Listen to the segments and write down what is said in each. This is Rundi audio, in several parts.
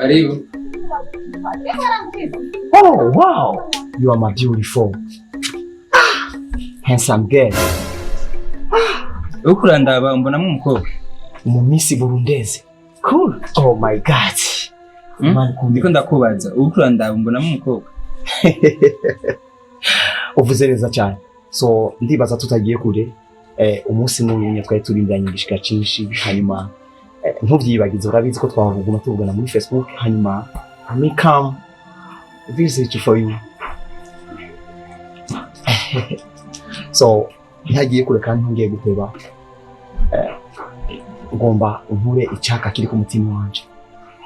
Karibu. Oh, wow. You are my beautiful. Handsome girl. Uriko urandaba mbonamo umukobwa. Mu Miss Burundeze. Cool. Oh my God. Hmm? Ndiko ndakubaza, uriko urandaba mbonamo umukobwa. Uvuze neza cyane. So ndibaza tutagiye kure. Umunsi n'uyu twari turindiranye igishika cinshi, hanyuma ntuvyibagize, urabizi ko twavuguma tuvugana muri Facebook, hanyuma I may come visit for you. So ntagiye kure kandi ntungiye guteba, ngomba unkure icyaka kiri ku mutima wanje,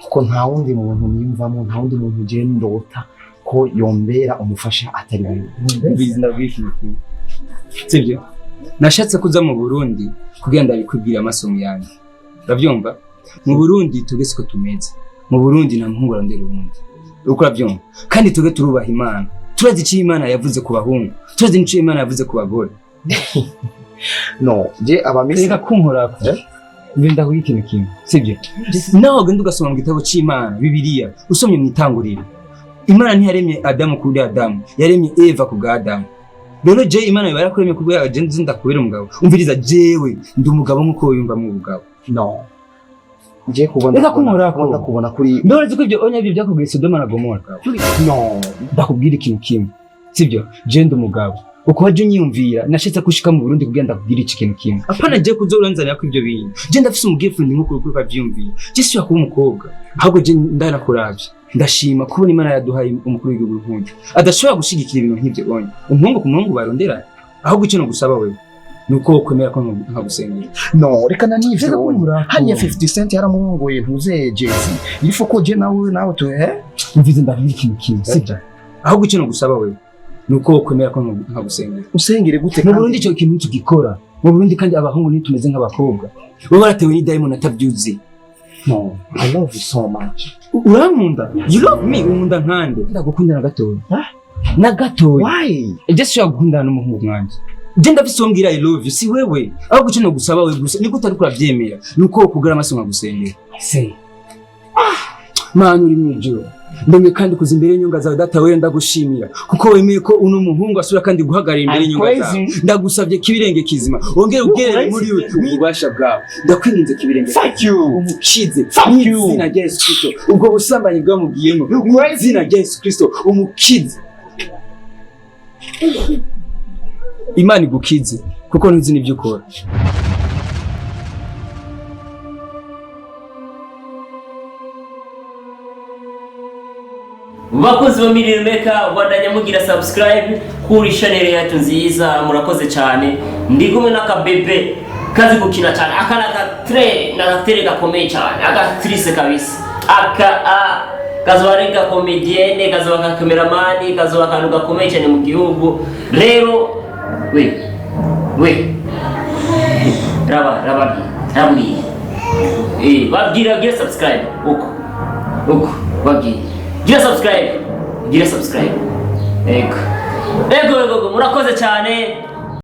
kuko nta wundi muntu niyumvamo, nta wundi muntu je ndota ko yombera umufasha atari wewe. Mbizi ndabwira ikintu kimwe. Sibyo? Nashatse kuza mu Burundi kugira ndabikubwira amaso yanjye. Urabyumva? Mu Burundi twebwe siko tumeze. Mu Burundi nta muhungu arondera uwundi. Uriko urabyumva? Kandi twebwe turubaha Imana. Turazi icyo Imana yavuze ku bahungu. Turazi n'icyo Imana yavuze ku bagore. No, je abamisi Reka kunkorako. Mbe ndakubwira ikintu kimwe. Sibyo? Nawe ugenda ugasoma mu gitabo c'Imana, Bibiliya, usomye mu itanguriro. Imana ntiyaremye Adamu kuri Adamu, yaremye Eva ku bwa Adamu. Rero je Imana iba yarakuremye ku bwawe, je nzi ndakubera umugabo. Umviriza, jewe ndi umugabo nk'uko wiyumva mu bugabo. No. Je kubona Reka kunkorako. kubona kubona kuri Mbona uzi ko ibyo onya ibyo byakubwiye Sodoma na Gomora. No. Ndakubwira ikintu kimwe. Sibyo? Je ndi umugabo. Uko waje unyiyumvira, nashatse gushika mu Burundi kugira ndakubwira iki kintu kimwe. Apana je kuza uranzanira ko ibyo bintu. Je ndafise umu girlfriend nk'uko uriko uravyiyumvira. Je sishobora kuba umukobwa. Ahubwo je ndanakuravye. Ndashima kubona Imana yaduhaye umukuru w'igihugu nk'uyu. Adashobora gushigikira ibintu nk'ivyo onya. Umuhungu ku muhungu barondera. Ahubwo icyo nogusaba wewe nuko wokwemera ko nkagusengera. No, reka na nivyo. Reka kunkorako. Hariya 50 Cent yaramurongoye ntuze Jay-Z. Il faut ko je nawe tu Mvize ndabwira ikintu kimwe, sibyo? Ahubwo icyo nogusaba wewe nuko wokwemera ko nkagusengera. Usengere gute? Mu Burundi icyo kintu tugikora. Mu Burundi kandi abahungu ntitumeze nk'abakobwa. Bo baratewe n'idayimoni atavyuzi. No, I love you so much. Urankunda? You love me, unkunda nkande. Ndagukunda na gatoya. Na gatoya. Why? Je sishobora gukundana n'umuhungu nkanje. Je ndafise uwo mbwira I love you, si wewe. Ahubwo icyo nogusaba wewe gusa niko utariko uravyemera. Nuko wokugara amaso nkagusengera. Se. Mana uri mw'ijuru. Ndemye kandi kuza imbere y'inyonga zawe data wewe ndagushimira kuko wemeye ko uno muhungu asubira kandi guhagarara imbere I'm y'inyonga zawe. crazy. Ndagusabye kibirenge kizima wongere ugerere muri we ububasha bwawe. Ndakwinginze kibirenge Fuck you. umukize Fuck you. mw'izina rya Yesu Kristo. Ubwo busambanyi bwamugiyemo mw'izina rya Yesu Kristo umukize. Imana igukize kuko ntuzi n'ibyo ukora. Bakozi ba Million Maker, bandanya mugira subscribe kuri channel yacu nziza, murakoze cyane. Ndi kumwe n'akabebe kazi gukina cyane, aka ni akatre ni agatere gakomeye cyane, agatrice kabisa, aka a kazoba ari ka comedienne, kazoba ka cameraman, kazoba akantu gakomeye cyane mu gihugu. Rero we we raba raba rabwiye babwira gira subscribe uko uko babwira gira subscribe, gira subscribe. Ego ego ego, murakoze cyane.